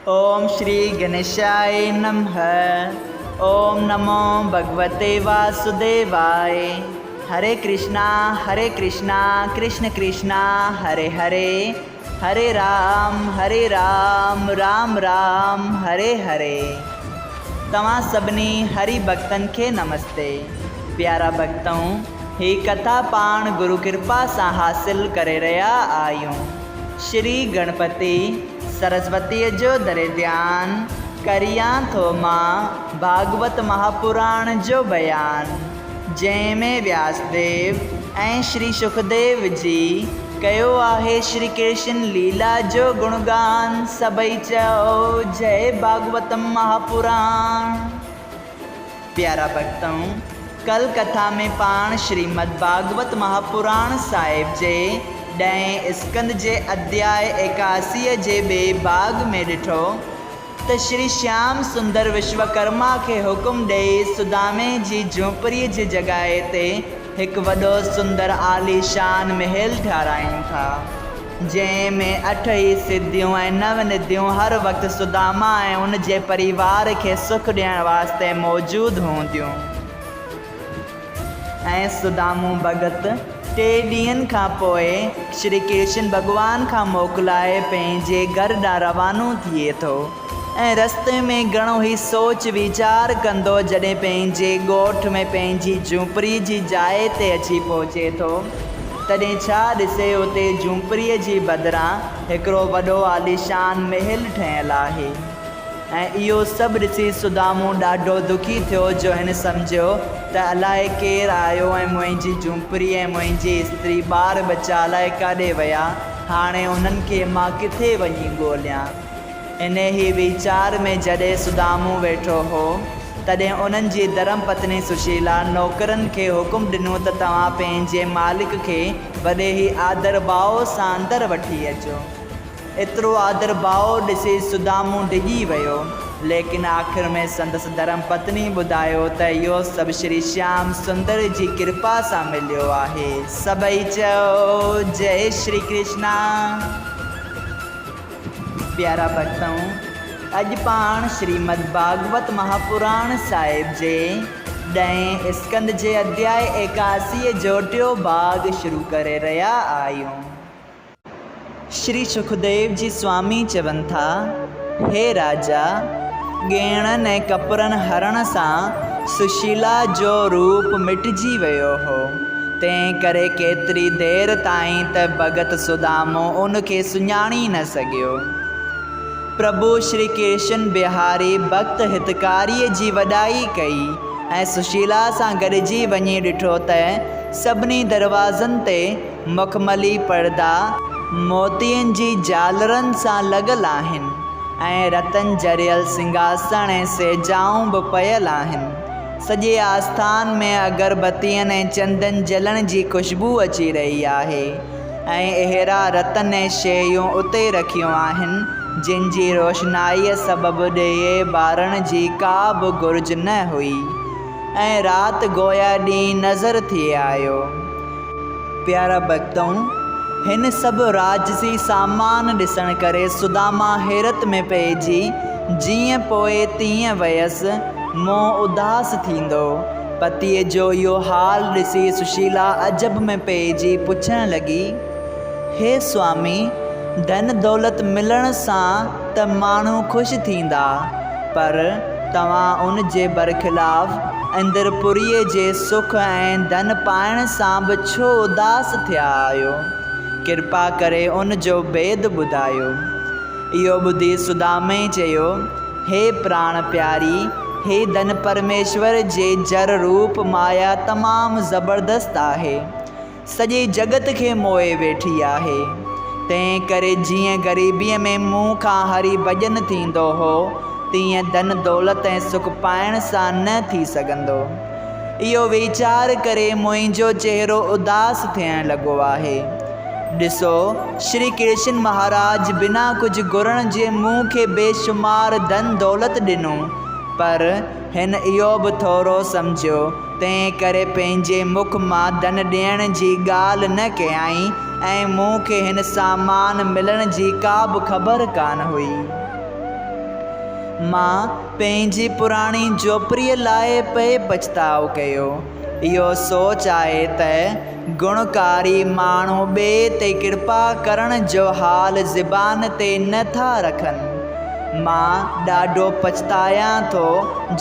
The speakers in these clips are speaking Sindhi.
اوم شري گنيشاء نمه اوم نمو ڀڳوتي واسوديواء هري ڪرشنا هري ڪرشنا ڪرشن ڪرشنا هري هري هري رام هري رام رام رام هري هري توهان سڀني هري ڀڳتن کي نمستي پيارا ڀڳتؤ هي ڪٿا پاڻ گرو ڪرپا سان حاصل ڪري رهيا آهيون شري گڻپتي سرسوتيء جو دري ڌيان ڪريان ٿو مان ڀاڳوت مهاپراڻ جو بيان، جنهن ۾ وياسديو ۽ شري شڪديو جي ڪيو آهي شري ڪرشن ليلا جو گڻگان، سڀئي چئو جئي ڀاڳوت مهاپراڻ. پيارا ڀڳتؤ! ڪل ڪٿا ۾ پاڻ شريمد ڀاڳوت مهاپراڻ صاحب جي ڏهين اسڪنڌ جي اڌياء ايڪاسيء جي ٻئي ڀاڳ ۾ ڏٺو ته شري شيام سندر وشوڪرما کي حڪم ڏيئي سدامي جي جهونپڙيء جي جڳهه تي هڪ وڏو سندر عاليشان محل ٺهرائين ٿا. جنهن ۾ اٺ ئي سڌيون ۽ نو نديون هر وقت سداما ۽ ان جي پريوار کي سک ڏيڻ واسطي موجود هونديون. ۽ سدامو ڀڳت ٽي ڏينهن کان پوء شري ڪرشن ڀڳوان کان موڪلائي پنهنجي گهر ڏانهن روانو ٿئي ٿو. ۽ رستي ۾ گهڻو ئي سوچ ويچار ڪندو جڏهن پنهنجي ڳوٺ ۾ پنهنجي جهونپڙي جي جاء تي اچي پهچي ٿو، تڏهن ڇا ڏسي اتي جهونپڙيء جي بدران هڪڙو وڏو عاليشان محل ٺهيل آهي. ۽ اهو سڀ ڏسي سدامو ڏاڍو دکي ٿيو جو هن سمجهيو ته الائي ڪير آيو ۽ منهنجي جهونپڙي ۽ منهنجي استري ٻار ٻچا الائي ڪاڏي ويا، هاڻي انهن کي مان ڪٿي وڃي ڳوليان. انهيء ويچار ۾ جڏهن سدامو ويٺو هو، تڏهن انهن جي ڌرم پتني سشيلا نوڪرن کي حڪم ڏنو ته توهان پنهنجي مالڪ کي وڏي ئي آدر ڀاء سان اندر وٺي اچو. ايترو آدر ڀاء ڏسي سدامو ڊڄي ويو. ليڪن آخر ۾ سندس ڌرم پتني ٻڌايو ته اهو سڀ شري شيام سندر جي ڪرپا سان مليو آهي. سڀئي چئو، جئي شري ڪرشنا! پيارا ڀڳتؤ! اڄ پاڻ شريمد ڀاڳوت مهاپراڻ صاحب جي ڏهين اسڪنڌ جي اڌياء ايڪاسيء جو ٽيون ڀاڳ شروع ڪري رهيا آهيون. شري سکديو جي سوامي چون ٿا، هي راجا! ڳهڻن ۽ ڪپڙن هرڻ سان سشيلا جو روپ مٽجي ويو هو. تنهن ڪري ڪيتري دير تائين ته ڀڳت سدامو ان کي سڃاڻي نه سگهيو. پرڀو شري ڪرشن بهاري ڀڳت هتڪاريء جي وڏائي ڪئي ۽ سشيلا سان گڏجي وڃي ڏٺو ته سڀني دروازن تي مخملي پردا موتين جي جهالرن سان لڳل آهن ۽ رتن جڙيل سنگهاسڻ ۽ سيجائون به پيل آهن. سڄي آسٿان ۾ اگربتين ۽ چندن جلڻ جي خوشبو اچي رهي آهي ۽ اهڙا رتن ۽ شيون اتي رکيون آهن، جن جي روشنائيء سبب ڏيئي ٻارڻ جي ڪا به گهرج نه هئي ۽ رات گويا ڏينهن نظر ٿي آيو. پيارا ڀڳتؤ! هن سڀ راجسي سامان ڏسڻ ڪري سداما حيرت ۾ پئجي جيئن پوء تيئن ويس، منهن اداس ٿيندو. پتيء جو اهو حال ڏسي سشيلا عجب ۾ پئجي پڇڻ لڳي، هي سوامي! ڌن دولت ملڻ سان ته ماڻهو خوش ٿيندا، پر توهان ان جي برخلاف اندرپوريء جي سک ۽ ڌن پائڻ سان به ڇو اداس ٿيا آهيو؟ ڪرپا ڪري ان جو ڀيد ٻڌايو. اهو ٻڌي سدامي چيو، هي پراڻ پياري، هي ڌن پرميشور جي جر روپ مايا تمام زبردست آهي. سڄي جڳت کي موهي ويٺي آهي. تنهن ڪري جيئن غريبيء ۾ مون کان هري ڀڄن ٿيندو هو، تيئن ڌن دولت ۽ سک پائڻ سان نه ٿي سگهندو. اهو ويچار ڪري منهنجو چهرو اداس ٿيڻ لڳو آهي. ڏسو، شري ڪرشن مهاراج بنا ڪجهه گهرڻ جي مون کي بيشمار ڌن دولت ڏنو، پر هن اهو به ٿورو سمجهيو، تنهن ڪري پنهنجي مک مان ڌن ڏيڻ جي ڳالهه نه ڪيائين ۽ مون کي هن سامان ملڻ جي ڪا به خبر ڪانه هئي. مان پنهنجي پراڻي جهوپڙيء لاء پئي پڇتاء ڪيو. اهو سوچ آهي ته گڻڪاري ماڻهو ٻئي تي ڪرپا ڪرڻ جو حال زبان تي نه ٿا رکن. مان ڏاڍو پڇتايان ٿو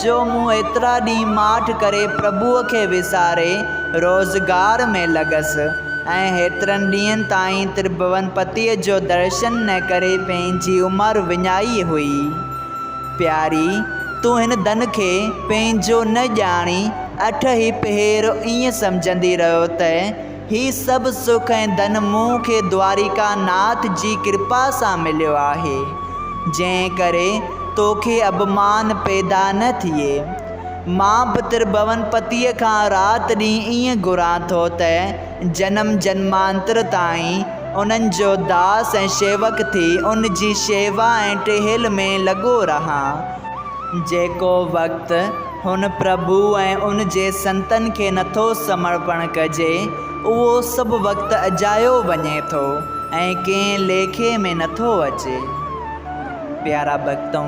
جو مون ايترا ڏينهن ماٺ ڪري پرڀوء کي وساري روزگار ۾ لڳس ۽ هيترن ڏينهن تائين ترڀون پتيء جو درشن نه ڪري پنهنجي عمر وڃائي هئي. پياري، تون هن ڌن کي پنهنجو نه ڄاڻي اٺ ئي پهر ائين سمجهندي رهيو ته هي سڀ سک ۽ ڌن مون کي دواريڪا ناٿ جي ڪرپا سان مليو آهي، جنهن ڪري توکي اڀمان پيدا نه ٿئي. مان به ترڀون پتيء کان رات ڏينهن ائين گهران ٿو ته جنم جنمانتر تائين انهن جو داس ۽ شيوڪ ٿي ان جي شيوا ۽ ٽهل ۾ لڳو رهان. جيڪو وقت هن پرڀو ۽ ان جي سنتن کي نٿو سمرپڻ ڪجي، اهو سڀ وقت اجايو وڃي ٿو ۽ ڪنهن ليکي ۾ نٿو اچي. پيارا ڀڳتؤ!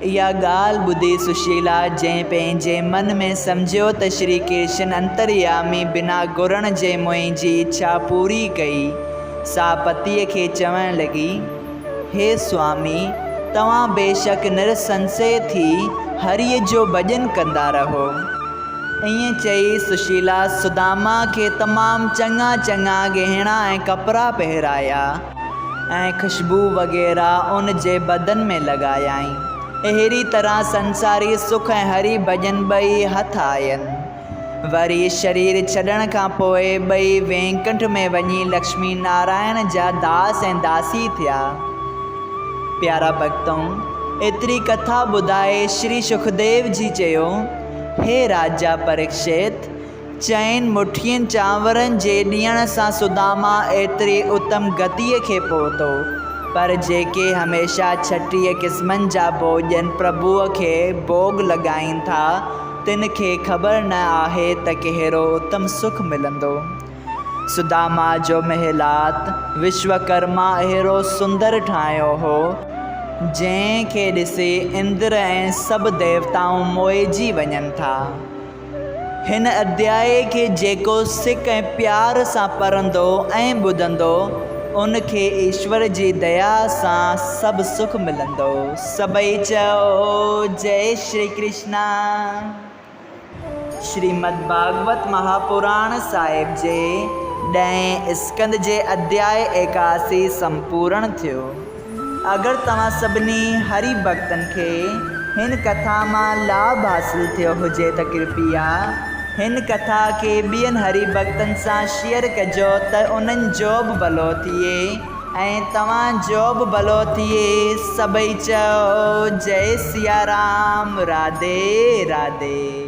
اها ڳالهه ٻڌي سشيلا جنهن پنهنجي من ۾ سمجهيو ته شري ڪرشن انتريامي بنا گهرڻ جي منهنجي اڇا پوري ڪئي، سا پتيء کي چوڻ لڳي، هي سوامي! توهان بيشڪ نرسنسي ٿي هريء جو ڀڄن ڪندا رهو. ائين چئي سشيلا سداما کي تمام چڱا چڱا ڳهڻا ۽ ڪپڙا پهرايا. ۽ خوشبو وغيره ان جي بدن ۾ لڳايائين. اهڙي طرح سنساري سک ۽ هري ڀڄن ٻئي هٿ آين. وري شرير ڇڏڻ کان پوء ٻئي وينڪنٺ ۾ وڃي لڪشمي نارائڻ جا داس ۽ داسي ٿيا. پيارا ڀڳتؤ! ايتري ڪٿا ٻڌائي شري شڪديو جي چيو، هي راجا پريڪشت! چئن مٺين چانورن جي ڏيڻ سان سداما ايتري اتم گتيء کي پهتو، پر جيڪي هميشه 36 قسمن جا ڀوڄن پرڀوء کي ڀوڳ لڳائين ٿا، تن کي خبر نه آهي ته ڪهڙو اتم سک ملندو. سداما جو محلات وشوڪرما اهڙو سندر ٺاهيو هو، جنهن کي ڏسي اندر ۽ سڀ ديوتائون موهجي وڃن ٿا. هن اڌيائي کي جيڪو سڪ ۽ پيار سان پڙهندو ۽ ٻڌندو، ان کي ايشور جي ديا سان سڀ سک ملندو. سڀئي چئو، جئي شري ڪرشنا. شريمد ڀاڳوت مهاپراڻ صاحب جي ڏهين اسڪنڌ جي اڌيائي 81 سمپورڻ ٿيو. اگر توهان سڀني هري ڀڳتن کي هن ڪٿا مان لاڀ حاصل ٿيو هجي ته ڪرپيا هن ڪٿا کي ٻين هري ڀڳتن سان شيئر ڪجو ته انهن جو به ڀلو ٿئي ۽ توهان جو به ڀلو ٿئي سڀئي چئو جئي سيارام راڌي راڌي.